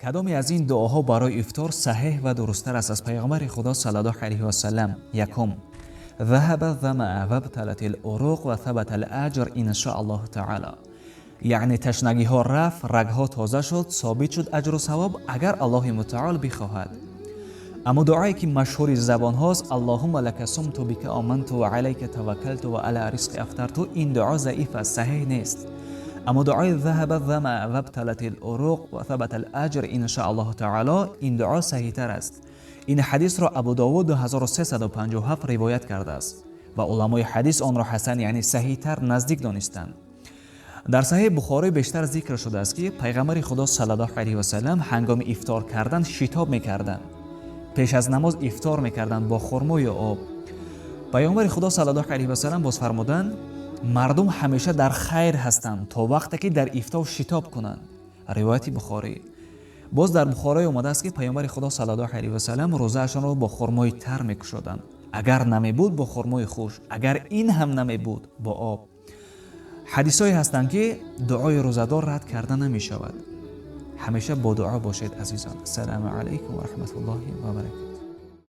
Кадоме аз ин дуоҳо барои ифтор саҳеҳ ва дурусттар аст аз Пайғамбари Худо саллаллоҳу алайҳи васаллам? Якум: ذهب الظمأ وابتلت العروق وثبت الأجر إن شاء الله تعالى. Яъне ташнагиҳо рафт, рагҳо тоза шуд, собит шуд аҷру савоб, агар Аллоҳи мутаол бихоҳад. Аммо дуое ки машҳури забонҳост, اللهم لك صمت بك آمنت وعليك توكلت وعلى رزقك أفطرت, ин дуо заиф аст, саҳеҳ нест. Аммо дуои ذهب الظمأ وابتلت العروق وثبت الأجر إن شاء الله تعالى, ин дуо саҳиҳтар аст. Ин ҳадисро Абу Довуд 2357 ривоят кардааст ва уламои ҳадис онро ҳасан, яъне саҳиҳтар наздик донистанд. Дар Саҳеҳи Бухорӣ бештар зикр шудааст, ки Пайғамбари Худо саллаллоҳу алайҳи васаллам ҳангоми ифтор кардан шитоб мекарданд, пеш аз намоз ифтор мекарданд бо хурмо ё об. Пайғамбари Худо саллаллоҳу алайҳи васаллам боз фармуданд: «Мардум ҳамеша дар хайр ҳастанд, то вақте ки дар ифтор шитоб кунанд». Ривояти Бухорӣ. Боз дар Бухорое омадааст, ки Пайғамбари Худо саллаллоҳу алайҳи васаллам рӯзаашонро бо хурмои тар мекушоданд, агар намебуд, бо хурмои хушк, агар ин ҳам намебуд, бо об. Ҳадисҳое ҳастанд, ки дуои рӯзадор рад карда намешавад. Ҳамеша бо дуо бошед, азизон. Ассалому алайкум ва раҳматуллоҳи ва баракатуҳ.